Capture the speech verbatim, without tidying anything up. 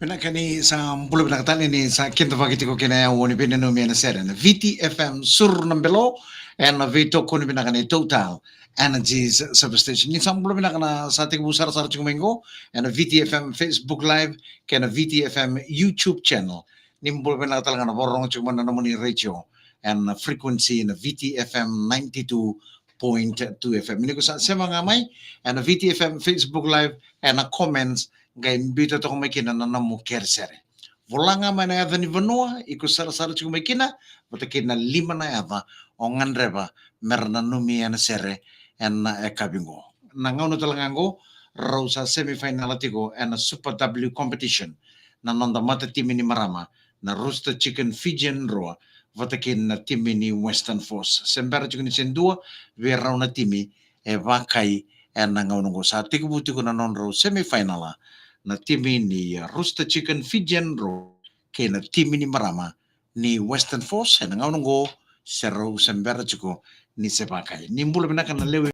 Vinaka, ni sa bula vinaka tale, ni sa kidavaki tiko kina ya o ni veinanumi ena sere na Viti F M Sur na Belo, ena veitokoni vinaka ni Total Energies Substation. Ni sa bula vinaka na sa tekivu sarasara tiko mai qo ena Viti F M Facebook Live kei na Viti F M YouTube channel. Ni bula vinaka tale ga na vakarorogo tiko mai na nomuni radio ena frequency na Viti F M ninety-two point two F M. Ni ko sa sema ga mai ena Viti F M Facebook Live, ena comments, qai biuta toka mai kina na nomu kerekere. Vola ga mai na yaca ni vanua iko sarasara tiko mai kina, vata kei na lima na yaca o gadreva mera nanumi ena sere ena yakavi qo. Na gauna tale ga qo, rau sa semifinal tiko ena Super W competition na noda matatimi ni marama, na Rooster Chicken Fijian Roar, vata kei na timi ni Western Force. Se bera tiko ni se dua vei rau na timi e vakai ena gauna qo. Sa tekivu tiko na nodrau semifinal na timi ni Rooster Chicken Fijian Roar kei na timi ni marama ni Western Force ena gauna qo, se rau se bera tiko ni se vakai. Ni bula vinaka na lewe